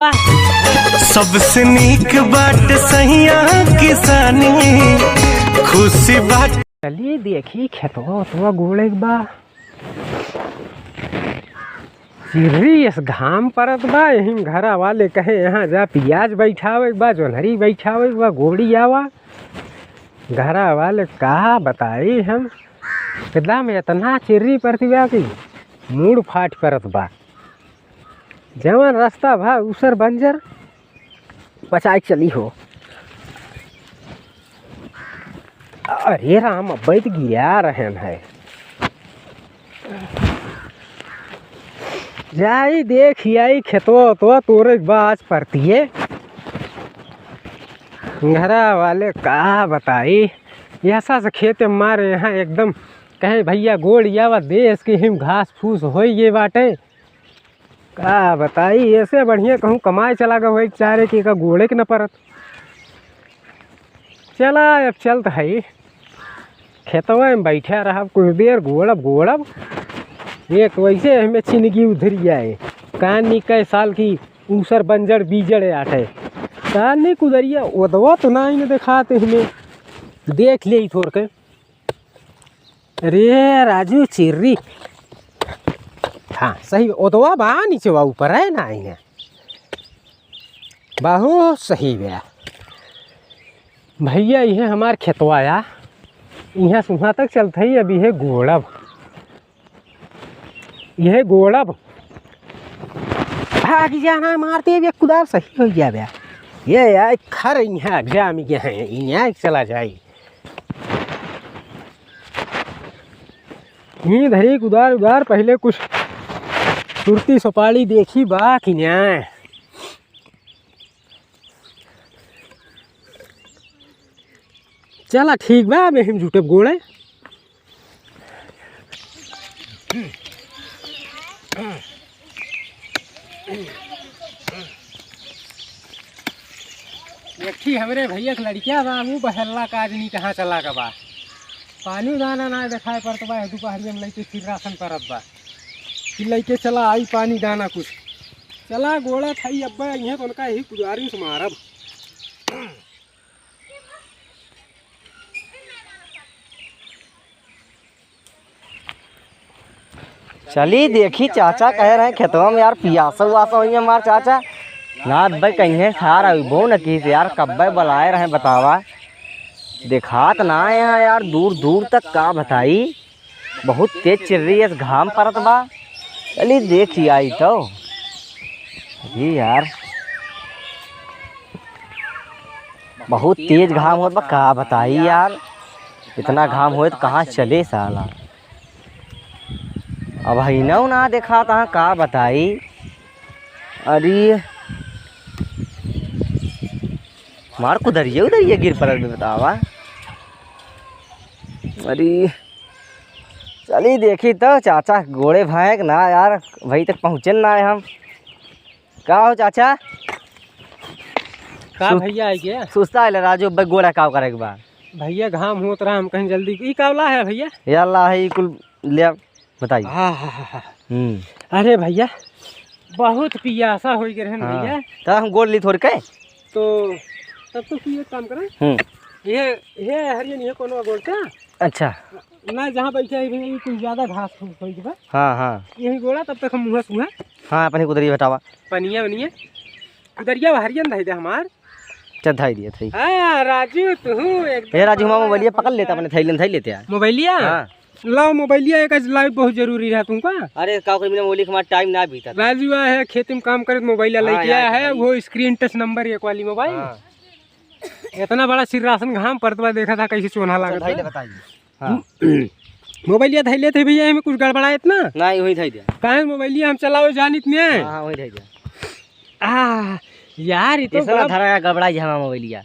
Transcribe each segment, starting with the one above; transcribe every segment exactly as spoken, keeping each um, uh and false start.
सबसे नीक बाट सहिया किसानी, खुशी बाट। चली देखी खेतवा ओतवा गोड़े के बा। चिर्री एस घाम परत बा, यही में घरा वाले कहे, "यहाँ जा पियाज बैठावे के बा, जोन्हरी बैठावे के बा, गोड़ी आवा।" घरा वाले का बताई हम, एकदम एतना चिर्री परत बा कि मूड़ फाट परत बा। जवन रस्ता भा ऊसर बंजर, बचाइ के चली हो। अरे राम, अब्बे त गिरा रहन है। जाई देखि आई खेतवा ओतवा तोरे के बा आज परतिये। घरा वाले का बताई, ऐसा से खेत मारे यहाँ एकदम कहे, "भइया गोड़ आवा, देस के हिम घास फूस होइ गे बाटे।" का बताई, एसे बढ़िया कहूँ कमाए चला गए होई चारे के का गोड़े के न परत। चला, अब चलत हई, खेतवा में बैठा रहब कुछ देर, गोड़ब, गोड़ब। एक वैसे हमें चिनगी उधर जाए, कान नी कै साल की ऊसर बंजर बीजड़ आटे। कान नी कुदरिया, ओदवा तो ना ही न देखाते हमें, देख ले थोड़ के। अरे राजू चिर्री, हाँ सही, ओदवा बा नीचे बा, ऊपर है ना, इन्हें बहुत सही बा। भइया, इहे हमार खेतवा या, इहाँ से उहाँ तक चलत हई, अब इहे गोड़ब। यह गोड़ब भाग जाना, मारते हुए कुदार सही हो गया बे। ये यार खर यहाँ जाम गया है, यहाँ चला जाए। ये धरी कुदार उदार पहले कुछ सुरती सुपारी देखी बा कि न्याय। चला ठीक बा, अब यही में जुटब गोड़े। एक ठी हमरे भइया के लड़किया बा, ऊ बहरला का आदमी कहाँ चला गा बा। पानी दाना ना देखाए पड़त बा, दुपहरिया में लइके फिर राशन परत बा कि लइके चला आई पानी दाना कुछ। चला गोड़ा थाई अब्बा, इहे तो उनका यही कुदारी से मारब। चली देखी, चाचा कहे रहे खेतवा में यार पियासा उआसा होई हमार चाचा। ना अब्बे कहीं सार अइबो न किहिस यार, कब्बे बुलाए रहे बतावा। देखात ना है यहाँ यार, दूर दूर तक का बताई, बहुत तेज चिर्री है, घाम परत बा। चली देखी आई तो। अरे यार, बहुत तेज घाम होत बा, का बताई यार, इतना घाम होए तो कहाँ चले साला। अब हिनौ ना देखात, का बताई। अरे मार कुदरिये उदरिये गिर पड़ल बे बतावा। अरे चली देखी तो चाचा गोड़े भाई ना यार, वही तक पहुँचे ना है हम। का हो चाचा? का सु-, भइया आई के? सुस्ता आइल राजू, अब्बे गोड़ा काव करे के बा। भइया घाम होत रहा, हम कहीं जल्दी, ई कावला है भइया? यल्ला है, ई कुल ले आ, बताई। हाँ, हाँ, हाँ, हाँ। हम्म। अरे भइया, बहुत पियासा होइ गए रहन हाँ। भइया। त हम गोड़ ली थोड़ के। तो तब तो तू एक काम करा। हम्म। ये, ये हरियन ये कोनो गोड़ का? अच्छा। ना, जहाँ बैठे हैं, ये कुछ ज्यादा घास फूस होइ गया। हाँ, हाँ। यही गोड़ा, तब तक हम मुँह सुहा। हाँ, अपनी कुदरी हटावा। पनिया वनिया। कुदरिया हरियन धई दे हमार। चल, धई दिया, धई। हाँ, राजू, तू एकदम ए, राजू, हमार पागल मोबाइलिया है, पकड़ लेता, अपने थैलन धई लेते यार। मोबाइलिया? हाँ। लाओ, मोबाइलिया एक आज लाइव बहुत जरूरी रहा तुमका। अरे, का करी, बिना मोबाइल के हमारा टाइम ना बीता। राजू आया है, खेती में काम करे, मोबाइल हाँ, लेके यार, आया है, भाई। वो screen touch number एक वाली मोबाइल। हाँ। इतना बड़ा सिर राशन घाम परत बा, देखा था कैसे चोन्हा लागत धइले बा। बताइए। हाँ। मोबाइलिया धइले थे भइया, एमे कुछ गड़बड़ा इतना? नहीं, वही धइ दिया। काहे मोबाइलिया हम चलावे जानित नहीं है? हाँ, हाँ, वही धइ दिया। आ, यार, ये तो ऐसा ना गड़ब- धरा गड़बड़ा ये हमारा मोबाइलिया।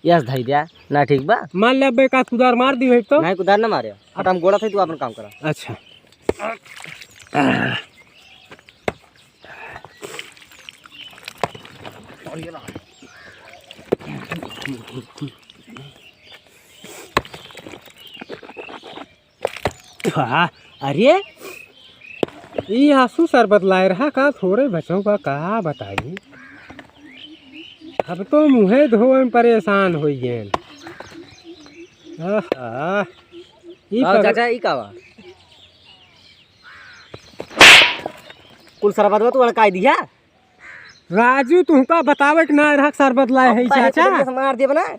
यस धइ दिया, ना ठीक बा। मान ले, अब एक आध कुदार मार दी भाई तो। नहीं, कुदार ना मारे। अब हम गोड़ा थे, तू अपन काम करा। अच्छा। वाह, अरे, ई आंसू शरबत लाए रहा का? थोड़े बचो बा, का बताई? अब तो मुँहे धोए में परेशान होइ गए। आहा, ई का पगल- चाचा, ई का बा? कुल सरबतवा तू अड़काई दिया। राजू, तुहका बतावे के ना रहक सरबत लाए है, अब्बा, चाचा। एक तरीके से मार देबे ना।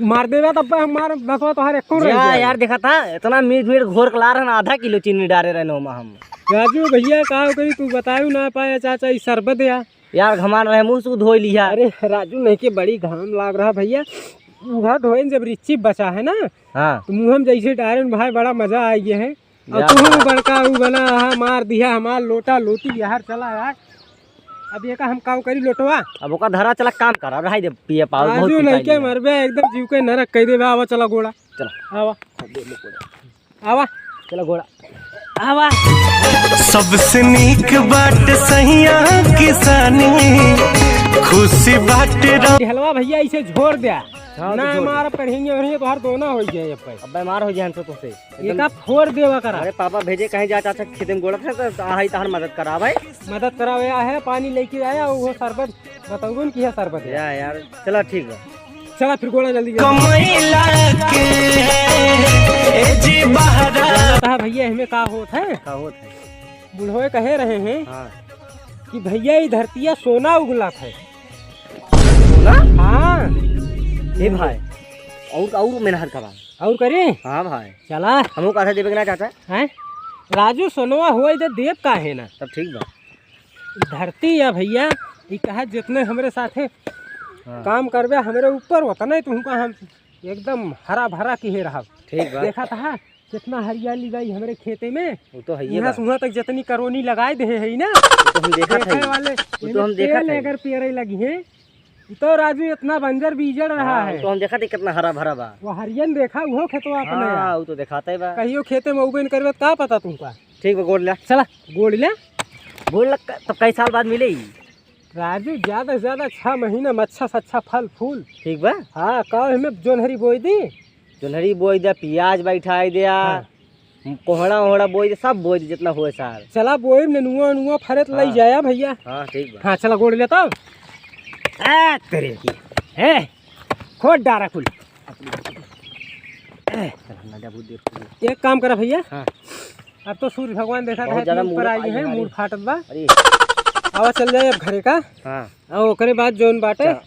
मार देबे तब हमार बसवा तोहार एको रह जा जाए। यार, देखा था, इतना मीठ मीठ घोर के ला रहन, आधा किलो चीनी डारे रहन ओमा हम। राजू भैया, का करी, तू बतायू ना पाए, चाचा, ई सरबत या। यार, घमान रहे, मुँह से धोई लिहा। अरे राजू, नहीं के बड़ी घाम लाग रहा भैया, उहा धोएन जब रिच्ची बचा है ना, हाँ। तो मुँह में जैसे डारेन भाई, बड़ा मजा आ गया है। और या तू बात। बड़का ऊ बना, हाँ, मार दिया हमार लोटा लोटी, यार, चला यार। अब ये का हम काव करी लोटवा? अब ओका धरा, चला काम कर, अब रहाई दे, पिए पाओ, बहुत राजू, पिटाई नहीं के लिया। मरबे, एकदम जीव के नरक कह देबे। आवा, चला गोड़ा। चला। आवा। आवा। चला गोड़ा। आवा। सबसे नीक बाट सहिया किसानी, खुशी बाट रो- हलवा भैया, इसे झोर द्या। हाँ, तो ना झोर दे। मारब, कढ़ेंगे और ये तोहार दोना हो जाए अब। अब बीमार हो जाए हमसे तोसे। एकदम। एका फोड़ देवा करा। अरे पापा भेजे कहीं जा, चाचा खेते में गोड़त है, तो आई तहर मदद करावे। मदद करावे आया है, पानी लेके आया, वो शरबत बताऊँ कि है शरबत है। या यार, चला ठीक बा। चला फिर गोड़ा जल्दी जल्दी। कमैला के, ए जी बहरा। जानता है भैया, हमें का होत है? का होत है? बुढ़वे कहे रहे हैं हाँ। कि भैया, ई धरतिया सोना उगलत है। सोना? हाँ। ए भाई, और, और मेहनत करा। और करी? हाँ भाई। चला। हमहू का आधा देबे के ना चाचा? हैं? राजू, सोनवा होई दे, देब काहे ना? तब ठीक बा। ई धरती या भैया, ई कहा जितने हमरे साथे हाँ। काम करबे हमरे ऊपर, उतने तुमका हम एकदम हरा भरा किहे रहब। ठीक बा। देखा था कितना हरियाली बा ई हमरे खेते में। वो तो है ही इहाँ बा। से उहाँ तक जितनी करोनी लगाए दे है ना, वो तो हम देखत देखे है। वाले वो तो हम एमे देखत तेल है। अगर पेरे लगी है, ई तो राजू इतना बंजर बीजड़ रहा हाँ, है। वो तो हम देखत है कितना हरा भरा बा। वो हरियन देखा, वो खेतवा अपने हाँ, यार। वो तो देखाते बा। कहियो खेते में उबे न करबे त का पता तुमका। ठीक बा, गोड़ ले। चला, गोड़ ले। गोड़ लग, तो कई साल बाद मिले ही? राजू, ज्यादा से ज्यादा छह महीना में अच्छा से अच्छा फल फूल। ठीक बा। हाँ, का एमे जोन्हरी बोई दी? जोन्हरी बोई दे, पियाज बैठाई दे, हाँ। कोहड़ा ओहड़ा बोई दे, सब बोई दे, जितना होए सार। चला बोई में नुआ नुआ फरे त लई हाँ। जाया भैया। हाँ, ठीक बा। हाँ, चला गोड़ ले तो। आ, तेरे की। हे, खोद डारा कुल। ए, चला, ना जा, बहुत देर हो गई। एक काम करा भैया। हाँ। अब तो सूर्य भगवान देखा बहुत था, ज्यादा ऊपर मूड़ आई आई है, है, मूड़ फाटत बा। अरे। आवा चल जाए अब घरे का। हाँ। और ओकरे बाद जौन बाटे, अच्छा।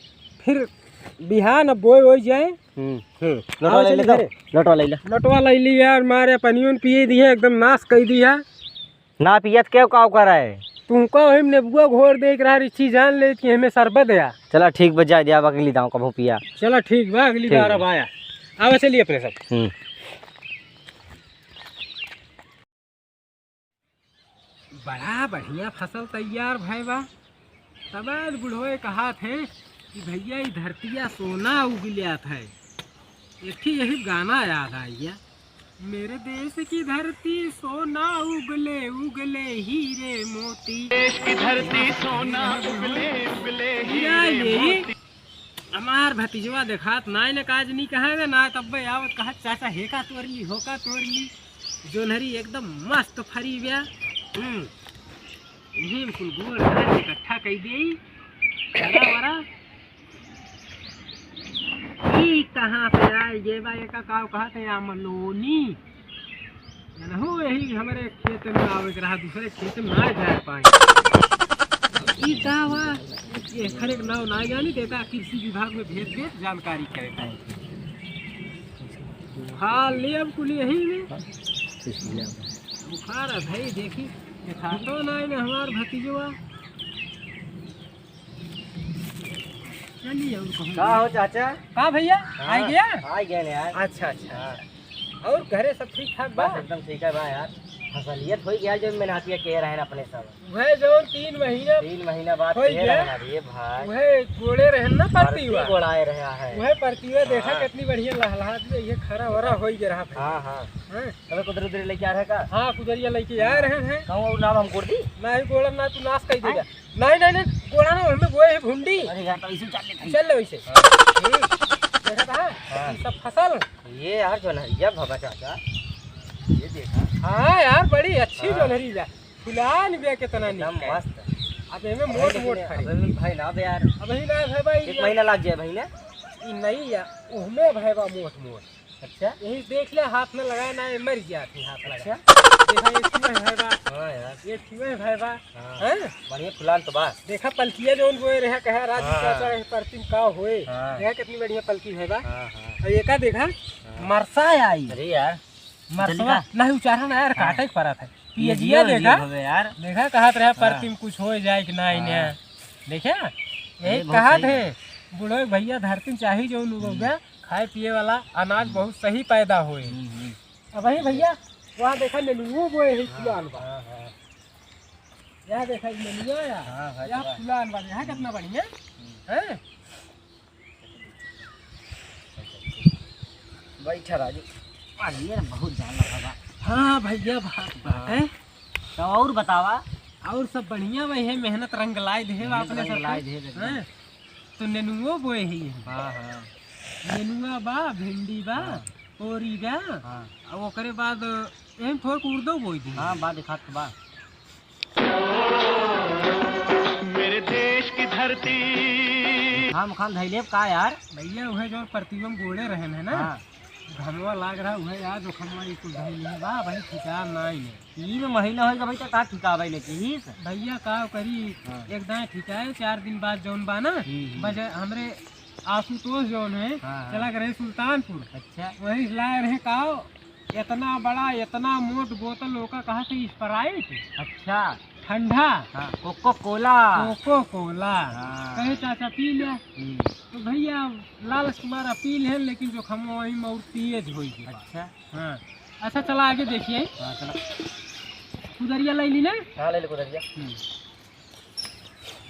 फिर बिहान अब बोए ओए जाए। हम्म। हम्म। लोटवा आवा ले चल ले तो। घरे। लोटवा ले ले। लोटवा ले ली यार, मारे पनियों पिए दिए, एकदम नाश कर दिया। ना पियत के काव करे? तुमको वही नेबुआ घोर दे के रहा, रिच्ची जान ले कि हमें शरबत या। चला ठीक बा, जा दिया, अब अगली दाव कभो पिया। चला ठीक बा, अगली ठीक बार बा। अब आया। आवा चलिए अपने सब। हम्म। बड़ा बढ़िया फसल तैयार भय बा। तबे बुढ़वे कहात है कि भैया, ई धरतिया सोना उगलियात है। एक ठे यही गाना याद आ गया, मेरे देश की धरती सोना उगले उगले हीरे मोती। देश की धरती सोना उगले उगले हीरे मोती। हमार भतीजवा देखात नाय न काज नी कहावे ना, तब्बे आवत कहत, "चाचा, हेका तोर ली, होका तोर ली।" जोन्हरी एकदम मस्त फरी व्या। हम्म। इही में कुल गोड़ धर के इकट्ठा कई देई। हरा भरा। ई कहाँ से आए? ये बा, एका काव कहत है, आमलोनी। जनहु यही हमरे खेत में आवे के रहा, दूसरे खेत में ना जाए पाए। ई का बा? ये खरे के नाव ना जानी, देता कृषि विभाग में भेज दे, जानकारी करे पाए। खा ले अब कुल यही में। बुखार है भाई, देखी, देखातो ना है हमार भतीजवा। चलिए, और कहूँ। का हो चाचा? का भैया? हाँ, आ गया? आ गया यार। अच्छा, अच्छा। हाँ। और घरे सब ठीक ठाक बा? बस एकदम ठीक है बा यार। फसलियत हो गया जो मेहनतिया के रहन अपने सब। वह जो तीन महीना तीन महीना बाद हो के गया। रहन अभी ये भाई। वह गोड़े रहन ना परती परतीवा। गोड़ाए रहा है। वह परतीवा देखा हाँ। कितनी बढ़िया लहलहात में ये खरा वरा हो गया रहा भाई। हाँ, हाँ। हाँ। तबे कुदरी उदरी लेके आ रहे का? हाँ, कुदरिया लेके आ रहे हैं। कहूँ और नाम हम कोड़ दी? नहीं, गोड़ा ना तू नाश कर देगा। नहीं, नहीं, नहीं, गोड़ा ना, हमें बोए है भुंडी। अरे यार, तो इसी चल लेते हैं। चल ले वैसे। हाँ। हम्म, देखा था? हाँ। ये सब फसल। ये यार जो ना, ये भगा चाचा, ये देखा। हाँ यार, बड़ी अच्छी हाँ। जोन्हरी बा। फुलान बा कितना एकदम निक है। मस्त। अब एमे मोट मोट फरी। अब एमे भाई ना बे यार। अब ही ना भाई, भाई एक महीना लाग जाए भाई ना। ई नहीं या, उहमे भाई बा मोट मोट। अच्छा। यही देख ले, हाथ में लगाए ना, ये मर जात है हाथ लगा। अच्छा। देखा, ये ठुए भाई बा। हाँ यार। ये ठुए भाई बा। हाँ। हैं? बढ़िया फुलान तो बा। देखा, पलकिया जौन बोए रहे, कहा राजू हाँ। चाचा, ये परती में का होए? हाँ। देखा, कितनी बढ़िया पलकी भाई बा। हाँ, हाँ। और ये का देखा? हाँ। मरसा आई। अरे यार। मरसवा जल्दी का। नहीं उचारा ना यार, हाँ। काटे के परत है। पियजिया पियजिया देखा, हवे यार। देखा, कहत रहे हाँ। परती में कुछ हो जाए कि ना इन्हें। हाँ। देखा? अरे, यही बहुत कहत सही है। बूढ़ो भैया, धरती में चाही जौन उगोगे, हम्म। खाए पिए वाला अनाज हम्म। बहुत सही पैदा होए। हम्म, हम्म। अब वही भैया, वहाँ देखा नेनुओ बोए है, हाँ, फुलान बा। हाँ, हाँ। यहाँ देखा नेनुआ या, हाँ, हाँ, यहाँ देखा। फुलान बा, यहाँ कितना बढ़िया, हम्म। हैं? बैठा राजू। अरे यार, बहुत जान लगा बा। हाँ भैया, बात बा, हाँ। हैं? तो और बतावा? और सब बढ़िया बा, है मेहनत रंग लाई दे बा मेहनत अपने रंग सब लाई के। दे बा एकदम। हैं? तो नेनुओ बोए है ये। हाँ, हाँ। नेनुआ बा, भिंडी बा, हाँ। तोरी बा, हाँ। और ओकरे बाद एम थोड़ उर्दो बोई दी। हाँ, बा दिखात बा। मेरे देश की धरती। हम खान धैले का यार? भैया, उहे जो प्रतिबम गोड़े रहन है ना, हाँ। घमवा लाग रहा, उहे यार, जो खमवा ई कुल धैले है, बा, भाई, ठिकान ना आइले। तीन महीना होइगा भाई, तो का ठिकावे ने की? भैया, का करी, हाँ। एक दाएं ठिकाए, चार दिन बाद जौन बा ना, हम्म, हम्म। बजे हमरे आशुतोष जौन है, हाँ, हाँ। चला गए रहे सुल्तानपुर। अच्छा। वहीं से लाए रहे का, इतना बड़ा, इतना मोट बोतल, ओका कहा थे Sprite। अच्छा। ठंडा। हाँ, Coca Cola। Coca Cola। हाँ। कहे, "चाचा, पी ले।" हम्म। तो भैया, लालच के मारा पी ले, लेकिन जो खमवा वहीं में और तेज होई गया। अच्छा। हाँ। अच्छा, चला आगे देखिए। हाँ, चला। कुदरिया ले ली ना? हाँ, ले ले कुदरिया। हम्म।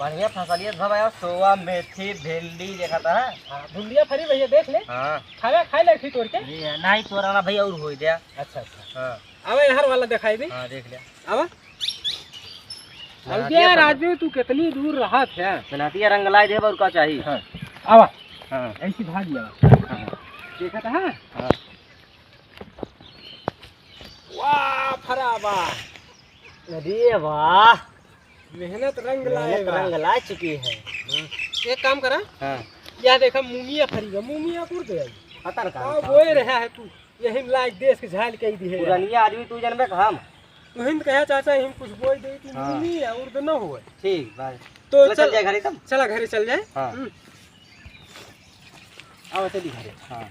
बढ़िया फसलिया सब है, सोवा, मेथी, भिंडी देखा था। हाँ, भिंडिया फरी भैया, देख ले। हाँ। खावे, खाए ले थी तोड़ के। ये नहीं तोड़ा ना भैया, और होई दे। अच्छा, अच्छा। हाँ। आवा, यहाँ वाला दिखाई दे। हाँ, देख ले। आवा। हाँ, अब यार, राजू, तू कितनी दूर रहा था? बनातिया रंग लाई दे, और का चाहिए? हाँ। आवा। हाँ। ऐसी भाग लिया। हाँ। देखा था? हाँ। वाह, फरा वाह। अरे वाह। मेहनत रंग लाए मेहनत बा। रंग ला चुकी है। हाँ। एक काम करा। हाँ। यह देखा, मुंगिया फरी बा, मुंगिया कुर दे आई। पता न का का होता बोए है। रहा है तू, यही में लाइक देश के झाल कई दी है। पुरानिया आदमी तू जानबे का हम। तू हिंद कहा चाचा, हम कुछ बोई दे, तू हाँ। मुंगिया उर्द न होए। ठीक, बाय। तो चला, चल चल, जाए घरे तब। चला घरे चल जाए। हाँ। हम्म। आवा चली घरे। हाँ।